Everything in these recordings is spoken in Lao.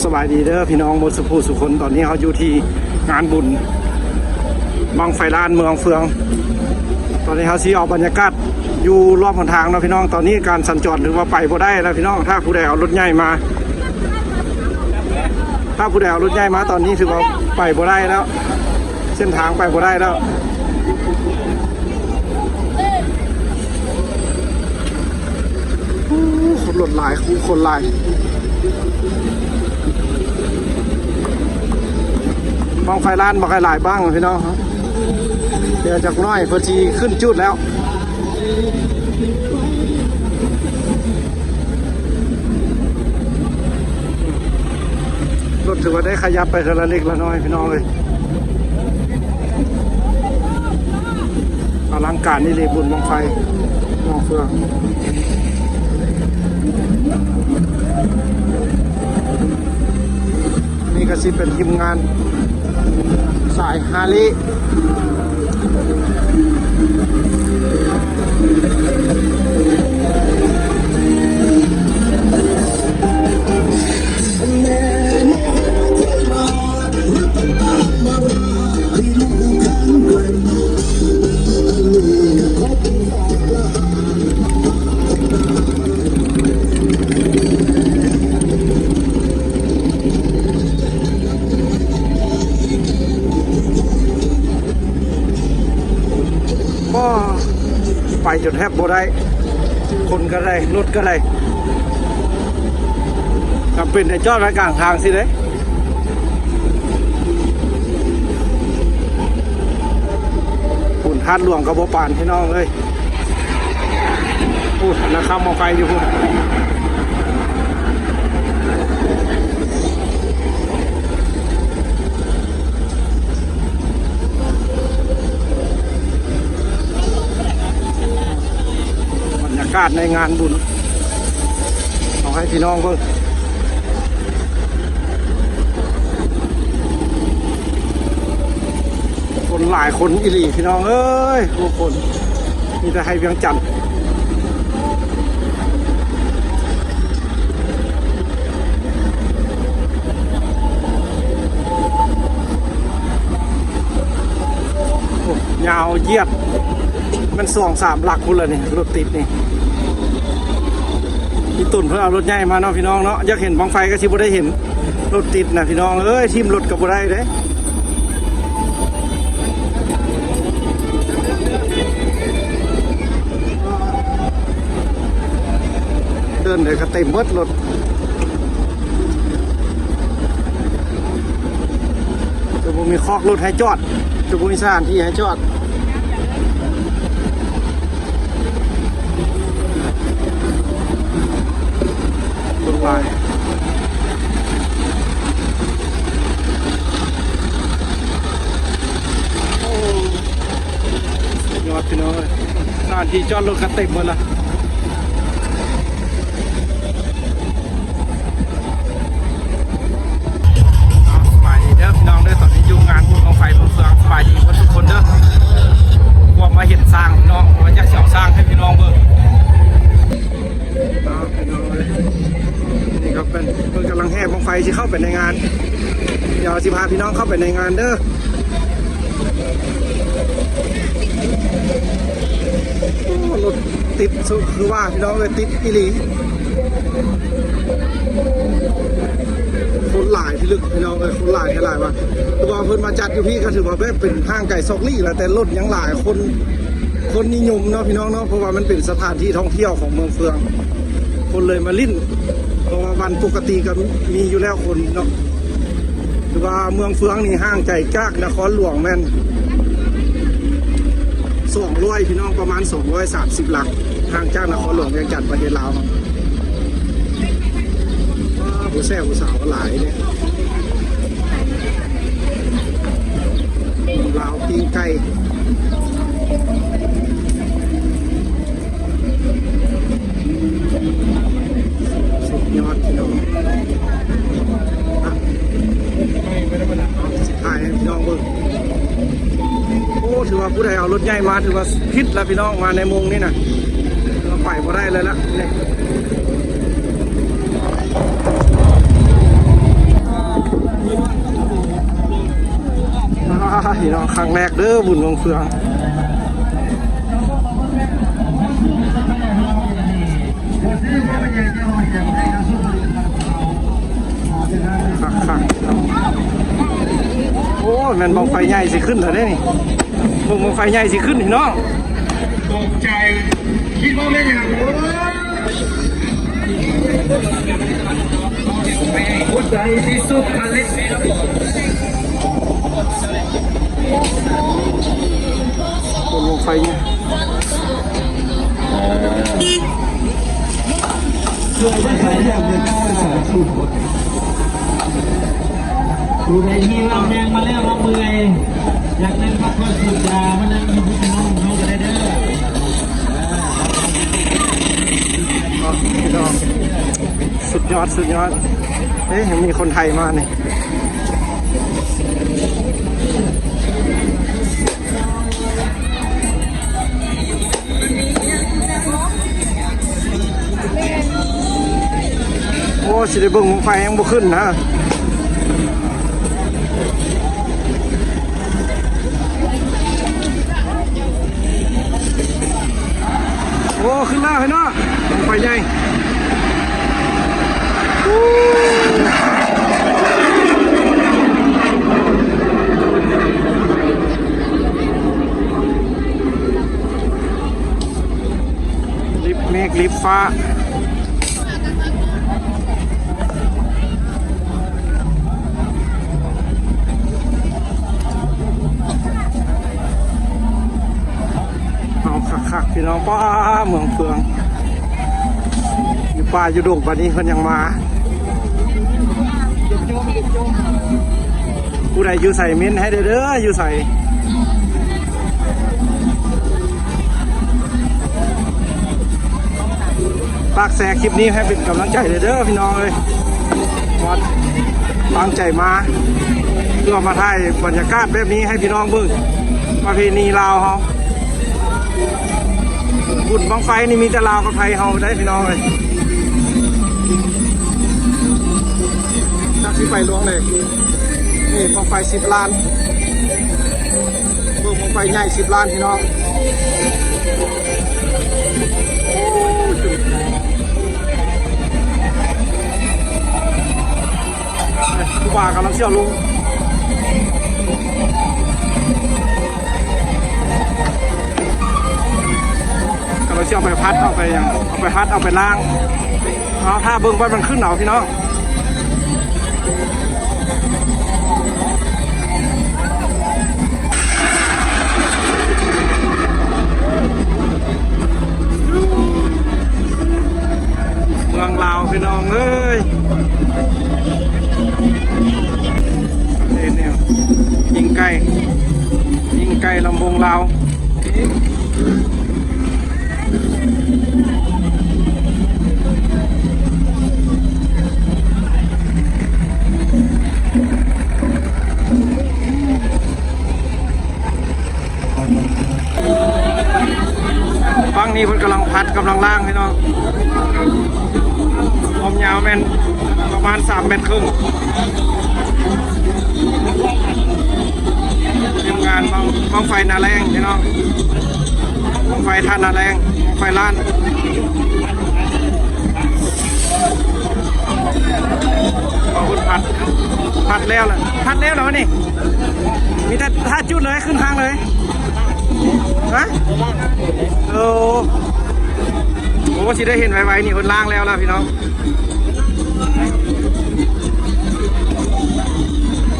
ສະບາຍດີເດີພີ່ນ້ອງໝົດສູ່ຜູ້ສູ່ຄົນ. ຕອນນີ້ເຮົາຢູ່ທີ່ງານບຸນບັ້ງໄຟລ້ານເມືອງເຟືອງ. ຕອນນີ້ເຮົາຊິເອົາບັນຍາກາດຢູ່ລອບຫົນທາງເນາະພີ່ນ້ອງ. ຕອນນີ້ການສັນຈອນຖືວ່າໄປບໍ່ໄດ້ແລ້ວພີ່ນ້ອງ. ຖ້າຜູ້ໃດເອົາລົດໃຫຍ່ມາ ຖ້າຜູ້ໃດເອົາລົດໃຫຍ່ມາຕອນນີ້ຖືວ່າໄປບໍ່ໄດ້ແລ້ວ. ເສັ້ນທາງໄປບໍ່ໄດ້ແລ້ວ. ໂອ້ ຄົນລົດຫຼາຍ ຄົນຫຼາຍ. ບັ້ງໄຟລ້ານບໍ່ຄ່ອຍຫຼາຍບັ້ງພີ່ນ້ອງ. ດຽວຈັກໜ້ອຍເພິ່ນຊິຂຶ້ນຈຸດແລ້ວ. ລົດຖືວ່າໄດ້ຂະຫຍັບໄປເທື່ອລະເລັກລະນ້ອຍພີ່ນ້ອງເອີຍ. ອະລັງການອີ່ຫຼີ ບຸນບັ້ງໄຟເມືອງເຟືອງ. ນີ້ກໍຊິເປັນທີມງານສາຍຮາລີ. ໂອ້ ໄປຈົນແທບບໍ່ໄດ້ ຄົນກໍໄດ້ ລົດກໍໄດ້ ຈຳເປັນໄດ້ຈອດໄວ້ກາງທາງຊີ້ເດ້. ພຸ້ນທາດຫຼວງກໍບໍ່ປານພີ່ນ້ອງເອີຍ. ພຸ້ນນະຄຳໝໍ້ໄຟຢູ່ພຸ້ນ. ບັນຍາກາດໃນງານບຸນ ເອົາໃຫ້ພີ່ນ້ອງເບິ່ງ. ຄົນຫຼາຍຄົນອີ່ຫຼີພີ່ນ້ອງເອີຍ. ໂອ້ ຄົນມີແຕ່ໄທວຽງຈັນ. ໂອ້ ຍາວຢຽດ ແມ່ນສອງສາມຫຼັກພຸ້ນລະນີ້ ລົດຕິດນີ້. ອີ່ຕົນເພິ່ນເອົາລົດໃຫຍ່ມາເນາະພີ່ນ້ອງເນາະ. ຢາກເຫັນບັ້ງໄຟກໍຊິບໍ່ໄດ້ເຫັນ ລົດຕິດນະພີ່ນ້ອງເອີຍ. ຖິ້ມລົດກໍບໍ່ໄດ້ເດ້. ເດີນໃດກໍເຕັມໝົດລົດ. ຈະບໍ່ມີຄອກລົດໃຫ້ຈອດ ຈະບໍ່ມີສະຖານທີ່ໃຫ້ຈອດ. ຄົນຫຼາຍ. ໂອ້ ສຸດຍອດພີ່ນ້ອງເອີຍ. ສະຖານທີ່ຈອດລົດກໍເຕັມໝົດລະ. ສະບາຍດີເດີພີ່ນ້ອງເດີ. ຕອນນີ້ຢູ່ງານບຸນບັ້ງໄຟເມືອງເຟືອງ. ສະບາຍດີເບິດທຸກຄົນເດີ. ພວກມາເຫັນຊ້າງເນາະ ວ່າຢາກຊິເອົາຊ້າງໃຫ້ພີ່ນ້ອງເບິ່ງ. ນີ້ກໍເປັນ ເພິ່ນກຳລັງແຫ່ບັ້ງໄຟຊິເຂົ້າໄປໃນງານ. ດຽວຊິພາພີ່ນ້ອງເຂົ້າໄປໃນງານເດີ. ໂອ້ ລົດຕິດ ຄືວ່າພີ່ນ້ອງເອີຍ ຕິດອີ່ຫຼີ. ຄົນຫຼາຍພິລຶກພີ່ນ້ອງເອີຍ ຄົນຫຼາຍແທ້ຫຼາຍວ່າ. ຄືວ່າເພິ່ນມາຈັດຢູ່ພີ້ກໍຖືວ່າແບບເປັນຫ່າງໄກຊອກຫຼີກແຫຼະ ແຕ່ລົດຍັງຫຼາຍ. ຄົນ ຄົນນິຍົມເນາະພີ່ນ້ອງເນາະ ເພາະວ່າມັນເປັນສະຖານທີ່ທ່ອງທ່ຽວຂອງເມືອງເຟືອງ ຄົນເລີຍມາຫຼິ້ນ. ເພາະວ່າວັນປົກກະຕິກໍມີຢູ່ແລ້ວຄົນເນາະ. ຖືວ່າເມືອງເຟືອງນີ້ຫ່າງໄກຈາກນະຄອນຫຼວງແມ່ນສອງຮ້ອຍ ພີ່ນ້ອງ ປະມານສອງຮ້ອຍສາມສິບຫຼັກ ຫ່າງຈາກນະຄອນຫຼວງວຽງຈັນ ປະເທດລາວເຮົາ. ຜູ້ແຊວຜູ້ສາວຫຼາຍເດ້. ລາວປີ້ງໄກ່ ສຸດຍອດພີ່ນ້ອງ. ອ່ະ ຊິຖ່າຍໃຫ້ພີ່ນ້ອງເບິ່ງ. ໂອ້ ຖືວ່າຜູ້ໃດເອົາລົດໃຫຍ່ມາ ຖືວ່າຜິດລະພີ່ນ້ອງ. ມາໃນໂມງນີ້ນະ ເຮົາໄປບໍ່ໄດ້ເລີຍລະນີ້. ພີ່ນ້ອງ ຄັ້ງແລກເດີ້ ບຸນເມືອງເຟືອງ ຄັກໆ ໂອ້ ແມ່ນບັ້ງໄຟໃຫຍ່ຊິຂຶ້ນແລ້ວເດ້ນີ້ ເບິ່ງບັ້ງໄຟໃຫຍ່ຊິຂຶ້ນພີ່ນ້ອງ ຕົກໃຈ ຄິດວ່າແມ່ນຫຍັງ ຫົວໃຈທີ່ສຸດຄັນເລັກ ຕົກລົງໄຟເນຍ ຜູ້ໃດມີວາງແດງມາແລ້ວ ວ່າເມື່ອຍ ຢາກເລ່ນພັກຜ່ອນສູບຢາ ມານັ່ງຢູ່ພຸ້ນນອນເຮົາກໍໄດ້ເດີ້. ສຸດຍອດ ສຸດຍອດ ເອີ ຍັງມີຄົນໄທມານີ້ ໂອ້ ຊິໄດ້ເບິ່ງບັ້ງໄຟຍັງບໍ່ຂຶ້ນນະ. ໂອ້ ຂຶ້ນແລ້ວພີ່ນ້ອງ ບັ້ງໄຟໃຫຍ່ ລິບເມກລິບຟ້າ. ເອົາຄັກໆ ພີ່ນ້ອງ ປ້າ ເມືອງເຟືອງ ຢູ່ປ່າຢູ່ດົງ ບາດນີ້ເພິ່ນຍັງມາ ຜູ້ໃດຢູ່ໃສເມັ້ນໃຫ້ແດ່ເດີ້ ຢູ່ໃສ ຝາກແຊຄລິບນີ້ໃຫ້ເປັນກຳລັງໃຈເດີ້ພີ່ນ້ອງເອີຍ ມາຕັ້ງໃຈມາ ເພື່ອມາຖ່າຍບັນຍາກາດແບບນີ້ໃຫ້ພີ່ນ້ອງເບິ່ງ ປະເພນີລາວເຮົາ ບຸນບັ້ງໄຟນີ້ມີແຕ່ລາວກັບໄທເຮົາໄດ໋ພີ່ນ້ອງເອີຍ ຈັກຊິໄປຫຼວງໃດ ນີ້ບັ້ງໄຟສິບລ້ານ ເບິ່ງບັ້ງໄຟໃຫຍ່ສິບລ້ານພີ່ນ້ອງ ຄູບາກຳລັງຊິເອົາລົງ ກຳລັງຊິເອົາໄປພັດ ເອົາໄປຫຍັງ ເອົາໄປພັດ ເອົາໄປລ້າງ ເອົາ ຖ້າເບິ່ງວ່າມັນຂຶ້ນເອົາພີ່ນ້ອງ ເມືອງລາວພີ່ນ້ອງເອີຍ ປະເພນີ ຍິງໄກ່ ຍິງໄກ່ລຳວົງລາວ. ຝັ່ງນີ້ເພິ່ນກຳລັງພັດ ກຳລັງລ້າງພີ່ນ້ອງ ຄວາມຍາວແມ່ນປະມານສາມແມັດເຄິ່ງ ທີມງານບັ້ງ ບັ້ງໄຟນາແລງພີ່ນ້ອງ ບັ້ງໄຟທ່ານາແລງ ບັ້ງໄຟລ້ານ ເອົາເພິ່ນພັດ ພັດແລ້ວລະ ພັດແລ້ວລະວະນີ້ ມີແຕ່ຖ້າຈຸດເລີຍ ຂຶ້ນທາງເລີຍ ຮະ ໂອ້ ໂອ້ ຊິໄດ້ເຫັນໄວໆນີ້ ເພິ່ນລ້າງແລ້ວລະພີ່ນ້ອງ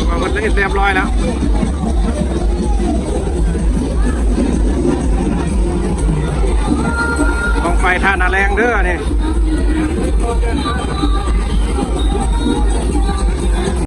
ວ່າເພິ່ນເຮັດຮຽບຮ້ອຍແລ້ວ ບັ້ງໄຟທ່ານາແລງເດີ້ນີ້.